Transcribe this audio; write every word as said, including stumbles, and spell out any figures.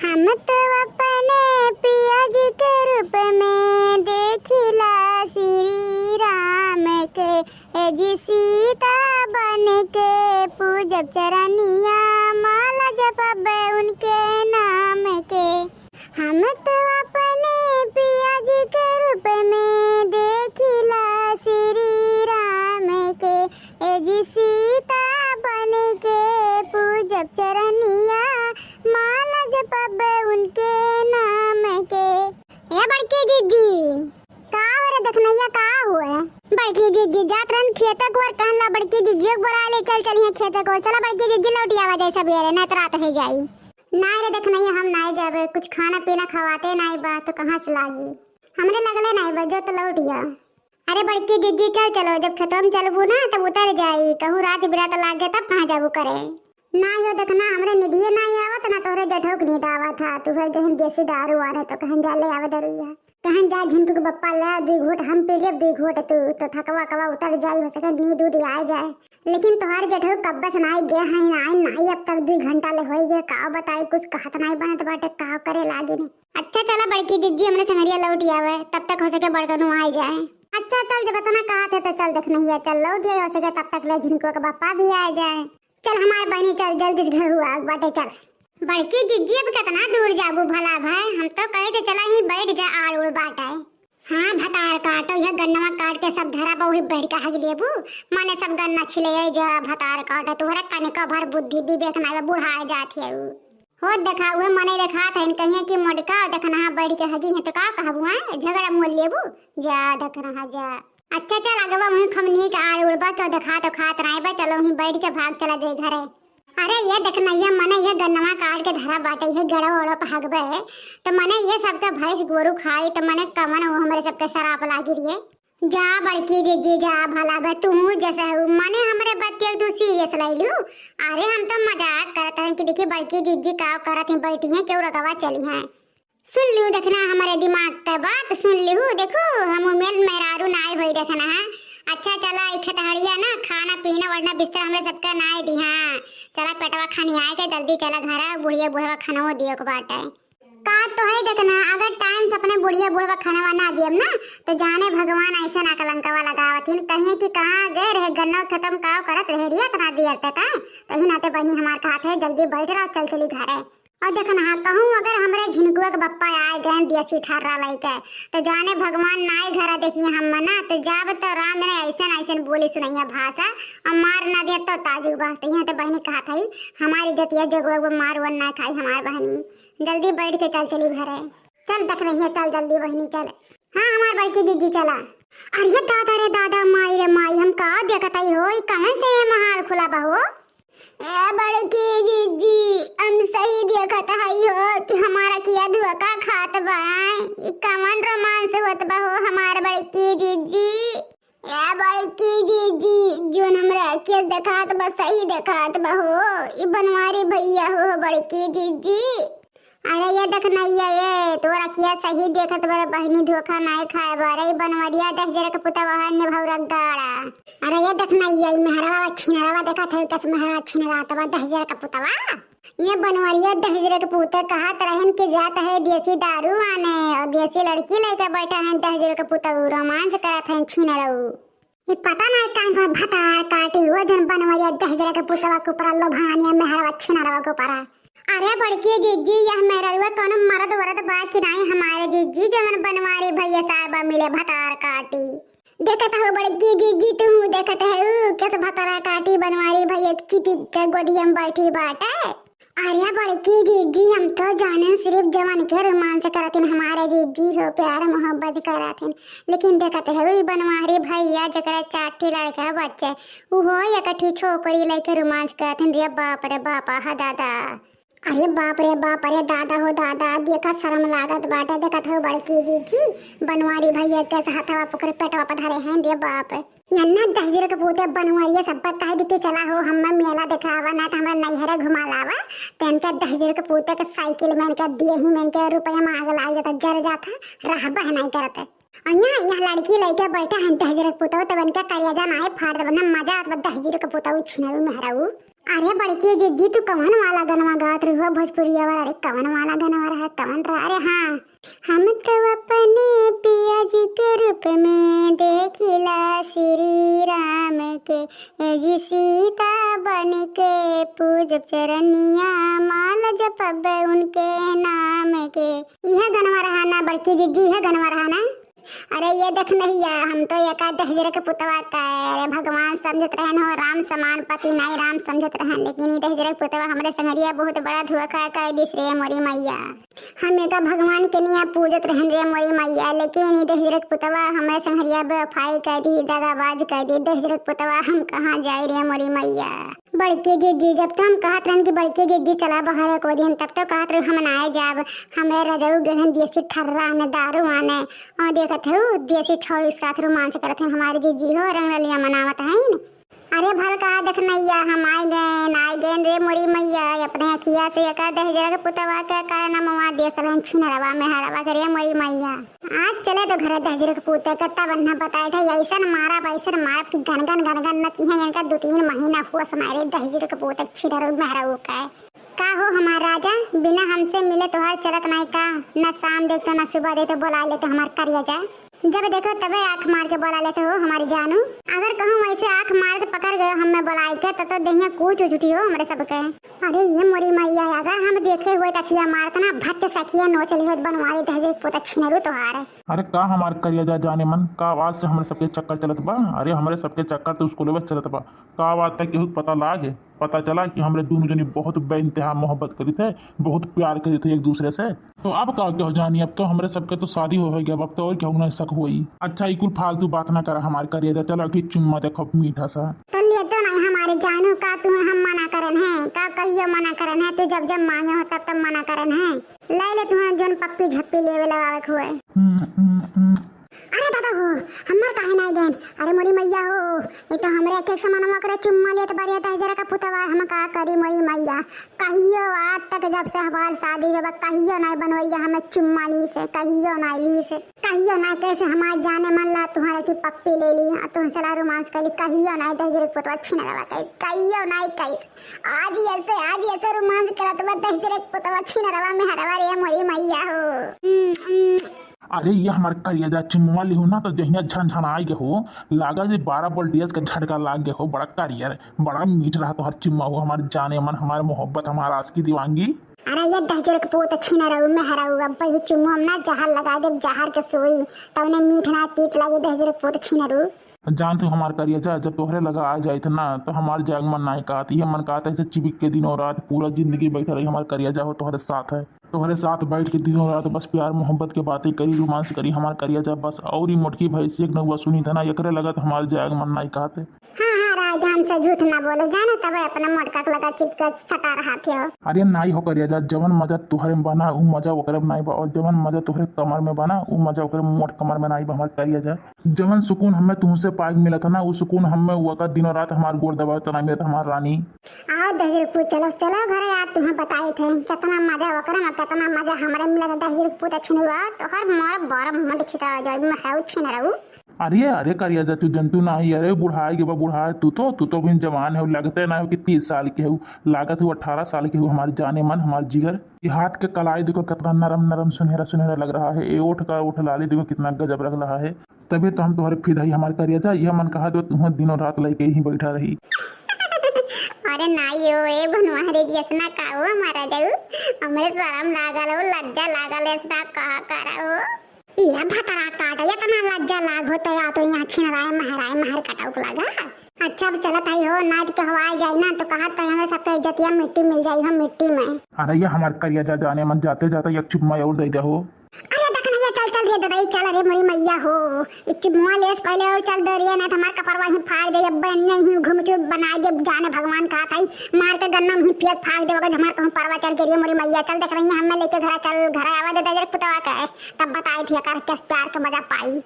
हम तो अपने पिया जी के रूप में देखिला श्री राम के, ए जी सीता बन के पूजब चरनिया, माला जपब उनके नाम के। हम तो अपने पिया जी के रूप में देखिला श्री राम के, ए जी सीता बन के पूजब चरनिया, माला जपब उनके नाम के। ए बड़की जिज्जी, का हो रे दखनैया, का हुए? बड़की जिज्जी जात रहन खेते को और कहन ला बड़की जिज्जी को बोला ले, चल चलिए खेते को, चला बड़की जिज्जी लौट आवा जाए सबेरे, नहीं तो रात हो जाई। नाई रे दखनैया, हम नाई जाबे, कुछ खाना पीना खवाते नाई बा तो कहाँ से लागी, हमरे लगले नाई बा, जो तो लौट आ। अरे बड़की जिज्जी चल चलो, जब खेतवा में चलबू ना तब उतर जाई, कहूँ रात बिरात लाग गए तब कहाँ जाबू करे। ना यो देखना, हमरे निदिये नाई आवत ना तोहरे जेठऊ के नींद आवत है, तू है गहन देसी दारू आने तो कहन जा ले आवे दरुइया, कहन जा झिनकू के बप्पा ले दुई घूट हम पी लेब, दुई घूट तू, तो थकवा कवा उतर जाई, हो सके नींद उद आ जाए। लेकिन तोहार जेठऊ कब्बे से नाई गे हैं, नाई, नाई अब तक दुई घंटा ले होई गे, का बताई, कुछ कहत नाई बनत बाटे, का करे लागी ने। अच्छा चला बड़की जिज्जी हमरे संगरिया लौट आवे, तब तक हो सके बड़कनू आ जाए। अच्छा चल, जब इतना कहत है तो चल दखनैया, चल लौट आए, हो सके तब तक ले झिनकुआ के बप्पा भी आ जाए। चल हमार बहनी चल, जल्दी से घर हुआ बाटे, चल। बड़की जिज्जी अब कितना दूर जाबू भला भाई, हम तो कहे थे चला ही बैठ जा, आड़ उड़ बाटे। हाँ भतार काटो, यह गन्नवा काट के सब धरा बा, वही बैठ के हग लेबू, माने सब गन्ना छिले जा भतार काटो, तोहरा कनिका भर बुद्धि विवेक ना बा, बुढ़ाए जात है उ। हो देखा, उहे मने देखा था, इन कहिए कि मोटका देखना बैठ के हगी है तो का कहबू, हैं? झगड़ा मोल लेबू, जा देखना है जा। अच्छा चल अगवा वहीं खमनी के आड़ उड़बा, क्यों देखा तो खात नाई बा, चलो वहीं बैठ के भाग चला जाए घरे। अरे ये देखना, ये मने ये गन्नवा काट के धरा बाटे, ये गड़ो ओड़ो पहगबे, तो मने ये सबके भैंस गोरू खाई, तो मने कमन वो हमरे सबके शराब लागी रही है। जा बड़की जिज्जी जा, भला बे तू जैसे हो, मने हमरे बतिया तू serious ले लू। अरे हम तो मजाक करत हैं कि देखी बड़की जिज्जी का करत हैं, बैठी हैं, क्यों रगवा चली हैं। सुन लिहू देखना हमरे दिमाग के बात, सुन लिहू, देखो हम मेल मेहरारू नाई भई देखना है। अच्छा चला, ई खेतहरिया ना खाना पीना वरना बिस्तर हमरे सबका नाई दी, हाँ। चला पेटवा खनियाए के जल्दी चला घर, बुढ़िया बुढ़वा खनवो दियो के बाटे। का तो है देखना, अगर time से अपने बुढ़िया बुढ़वा खनवा ना दियब ना, तो जाने भगवान ऐसा ना कलंकवा लगावत हिन, कहिए कि कहाँ गए रहे, गन्ना खत्म काव करत रहे रिया इतना देर तक, आए? तो ही नाते बहनी हमार कहत है, जल्दी बैठ रहो, चल चली घरे। और देखना, हाँ, कहूँ अगर हमरे झिनकुआ के बप्पा आए गए देसी ठर्रा लइके, तो जाने भगवान नाई घरा देखिए हम मना, तो जाब तो राम ने ऐसन ऐसन बोली सुनैया भाषा, और मार ना दे तो ताजुबा। तो यहाँ तो बहनी कहत है, हमारी जतिया जोगवा वो मार वन ना खाई हमार बहनी, जल्दी बैठ के चल चली घरे। चल देख रही है, चल जल्दी बहनी चल। हाँ हमार बड़की जिज्जी चला। अरे दादा रे दादा, माई रे माई, हम का देखत हई हो, ई कवन से ये महाल खुला बा हो? ए बड़की जिज्जी, हम सही देखत हई हो कि हमारा किया धोखा खात बा। ई कवन romance होत बा हो हमार बड़की जिज्जी? ए बड़की जिज्जी, जोन हमरा के देखात बा सही देखात बा हो, ई बनवारी भैया हो बड़की जिज्जी। अरे ये देख नैया, ये तोर अखिया सही देखत बा रे बहिनी, धोखा नाय खाए बा रे। ई बनवरिया देख जरा के पुतवा है ने भौरा गाड़ा। अरे ये देख नैया, ई मेहरवा छिनरवा देखत है, कस मेहरवा छिनरा तवा देख जरा के पुतवा। ये बनवरिया देख जरा के पुतवा कहत रहन कि जात है देसी दारू आने और देसी लड़की लेके बैठा है देख जरा के पुतवा, रोमांस करत है छिनरऊ। ई पता नाय काहे को भतार काटी हुआ जौन बनवरिया दहिजरा के पुतवा के ऊपर लोभानिया मेहरवा छिनरवा के ऊपर। अरे बड़की जिज्जी, यह मेहररुआ कोनो मरद वरद बा कि नाय हमारे जिज्जी, जवन बनवारी भैया साहबा मिले भतार काटी। देखत हो बड़की जिज्जी, तू देखत है ऊ कैसे भतार काटी बनवारी भैया चिपक के गोदिया में बैठी बाटे। अरे बड़की जिज्जी, हम तो जानेन सिर्फ जवन के रोमांस करत हन हमारे जिज्जी हो, प्यार मोहब्बत करत हन। लेकिन देखत है ई बनवारी भैया जकरा चार ठी लड़का बच्चे, उहो एक ठी छोकरी लइके रोमांस करत हन। रे बाप रे बाप, आहा दादा। अरे बाप रे बाप, अरे दादा हो दादा, देखत शर्म लागत बाटे। देखत हो बड़की जिज्जी, बनवारी भैया कैसे हथवा पकड़ पेटवा पर धरे हैं, रे बाप। यन्ना दहिजर के पूते बनवरिया सब पर कह दी कि चला हो, हम्मे मेला देखावा, ना तो हमरा नैहरे घुमा लावा। तेन के दहिजर के पूते के साइकिल में के दिए ही में के रुपया में आग लाग जाता, जर जाता, रहबह नहीं करते। और यहाँ, यहाँ लड़की लइके बैठा है दहिजर के पूतऊ, तब इनका करेजा नाय फाड़ देबे, ना मजा आत बा दहिजर के पूतऊ छिनरू मेहरऊ। अरे बड़की जिज्जी, तू कवन वाला गनवा गात रही हो भोजपुरिया वाला? अरे कवन वाला गनवा रहा, कवन रहा? अरे हाँ, हम तो अपने पिया जी के रूप में देखिला श्री राम के, ए जी सीता बन के पूजब चरनिया, माला जपब उनके नाम के। इहे गनवा रहा ना बड़की जिज्जी, इहे गनवा रहा ना? अरे ये देख नहिया, हम तो एका दहिजरे के पुतवा का, अरे भगवान समझत रहन हो, राम समान पति नाई राम समझत रहन, लेकिन ई दहिजरे के पुतवा हमरे संगरिया बहुत बड़ा धोखा कर दिस रे मोरी मैया। हम एका भगवान के निया पूजत रहन रे मोरी मैया, लेकिन ई दहिजरे के पुतवा हमरे संगरिया बेवफाई कर दी, दगाबाज कर दी। दहिजरे के पुतवा हम कहाँ जाई रे मोरी मैया? बड़की जिज्जी, जब तो हम कहत रहन कि बड़की जिज्जी चला बहरे को दिन, तब तो कहत रही हम नाई जाब, हमरे रजऊ गहन देसी ठर्रा आने, दारू आने, और देखत हऊ देसी छौड़ी साथ रोमांस करत हैं हमारी जिज्जी हो, रंगरलिया मनावत हैं। अरे भल कहा देख नैया, हम आइ गएन, आइ गएन रे मोरी मैया, अपने अखिया से एकर दहिजरा के पुतवा के कारण हम वहाँ देख रहन छिनरवा में हरवा के रे मोरी मैया। आज चले तो घरे दहिजरे के पूते के, तब अन्हा बताए थे, ऐसन मारब, ऐसन मारब कि गनगन, गनगन नचिहे, इनका दो तीन महीना होश मारे दहिजरे के पूते छिनरू मेहराऊ के। का हो हमार राजा, बिना हमसे मिले तोहार चलत नाई का? न शाम देखतो, न सुबह देखतो, बोला लेतो हमार करिया जा। जब देखो तबे आँख मार के बोला लेतो हो हमारी जानू। अगर कहूँ वैसे आँख मार के पकड़ गयो हमें बोलाए के, तो, तो देहिया कूच उठ उठी हो हमरे सबके। अरे ये मोरी मैया, अगर हम देखे हुए तखिया मारत ना, भट सखिया नोच ली होत बनवारी दहिजरे के पूते छिनरू तोहार। अरे का हमार करिया जा जाने मन, का आवाज से हमरे सबके चक्कर चलत बा? अरे हमरे सबके चक्कर तो स्कूल बस चलत बा। का बात है, केहू के पता लागे? पता चला कि हमरे दोनों जनी बहुत बेइंतहा मोहब्बत करी थे, बहुत प्यार करी थे एक दूसरे से। तो अब का कहो जानी, अब तो हमरे सबके तो शादी हो, हो गया, अब तो और केहू नहीं शक होई। अच्छा, ई कुल फालतू बात ना करा हमार करिया जा, चला एक ठे चुम्मा देखो मीठा सा। तो ले तो नहीं हमारे जानू, का तुम्हें हम मना करन है? का कहियो मना करन है? तू जब जब मांगे हो तब तब मना करन है। ले ले तुहां जोन पप्पी झप्पी लेवे लगावे के हुए। हम्म, हम्म, हम्म। अरे दादा हो, हमार काहे नाई गएन? अरे मोरी मैया हो, ये तो हमरे अखे से मनवा करे चुम्मा लेत बारी दहिजरा का पुतवा, हम का करी मोरी मैया? कहियो आज तक जब से हमार शादी बा, कहियो नाई बनवरिया हमें चुम्मा ली से, कहियो नाई ली से, कहियो नाई कैसे हमार जाने मन ला तुम्हारे की पप्पी ले ली, आ तुमसे ला रोमांस कर ली, कहियो नाई दहिजरे के पुतवा छिनरवा कैसे, कहियो नाई कैसे। आज ही ऐसे, आज ही ऐसे रोमांस करत बा दहिजरे के पुतवा छिनरवा में हरवा रे मोरी मैया हो। हम्म, हम्म। अरे ये हमार करिया जा चुम्मा लिहू ना तो जहिया झनझनाई के हो, लागा जे बारह वोल्ट के झटका लाग गए हो। बड़ा करियर, बड़ा मीठ रहा तोहर चुम्मा हो, हमार जाने मन, हमार मोहब्बत, हमार आशिकी दीवानगी। अरे ये दहिजरे के पूत छिनरऊ मेहरऊ, अब ही चुम्मा में ना जहर लगा देब, जहर के सुई, तउने मीठ ना तीत लागे दहिजरे के पूत छिनरऊ। जान तू हमार करिया जा, जब तोहरे लगा आ जाइत ना तो हमार जाग मन नाई कहत, ये मन कहत ऐसे चिबिक के दिनों रात पूरा जिंदगी बैठा रही हमार करिया जा हो तोहरे साथ है। तोहरे साथ बैठ के दिनों रात बस प्यार मोहब्बत के बातें करी, रोमांस करी हमार करिया जा बस। और ई मोटकी भैंस एक नौवा सुनी था ना, एकरे लगत हमार जाग मन नाई कहत। हाँ, हाँ, राजा, हमसे झूठ ना बोलो, जाने तबे अपना मोटका के लगा चिपके सटा रहा थे। अरे नाई हो करिया जा, जवन मजा तोहरे में बना, उ मजा ओकरे में नाई बा, और जवन मजा तोहरे कमर में बना, उ मजा ओकरे मोट कमर में नाई बा, हमार करिया जा। जवन सुकून हमें तुमसे पाए के मिलत है ना, उ सुकून हमें वका दिनों रात हमार गोड़ दबावे तना मिलत, हमार रानी। आओ दहिजरे के पूत, चलो, चलो घरे, आज तुम्हें बताए थे कितना मजा ओकरे में, कितना मजा हमरे मिलत है। दहिजरे के पूत छिनरऊ, तोहर मोर बड़ मुंड छितरा जाए, मैं हऊ छिनरऊ। अरे, अरे करिया जा, तू जंतु ना ही, अरे बुढ़ाई के बा, बुढ़ाई, तू तो, तू तो अभी जवान है, लगते ना हो कि तीस साल के हो, लागत हो अठारह साल के हो, हमार जाने मन, हमार जिगर। ये हाथ के कलाई देखो कितना नरम नरम सुनहरा सुनहरा लग रहा है, ये ओठ का ओठ लाली देखो कितना गजब लग रहा है। तबे तो हम तोहरे फिदा ही हमार करिया जा, यह मन कहा तो तुहें दिनों रात लेके ही बैठा रही। अरे नाई हो, ए बनवारी जी, ऐसना का हो हमारा जाऊ? हमरे शरम लागल हो, लज्जा लागल, ऐसना कहा करा हो। ये भतरा काट, इतना लज्जा लाग होता है तो यहाँ छिनराए महराए महर कटाउक लगा। अच्छा अब चलत आई हो, नाच के हवा आ जाई ना तो कहा तो हमें सबके इज्जतिया मिट्टी मिल जाई हो मिट्टी में। अरे ये हमार करिया जा जाने मन, जाते जाते एक चुम्मा और दे दे हो। अरे देख ना, ये चल, चल रे ददाई, चल रे मोरी मैया हो। एक चुम्मा लेस पहले और चल दे रे, ना तो हमार कपरवा ही फाड़ दे, अब बन नहीं घुमचुर बना दे, जाने भगवान कहा था ही, मार के गन्ना में ही फेंक फाड़ दे, अगर हमार कहूँ परवा चढ़ के रे मोरी मैया, चल देख रही है, हमें लेके घरा चल, घरा आवा दे दहिजरे के पुतवा के, तब बताई थी कर किस प्यार के मजा पाई।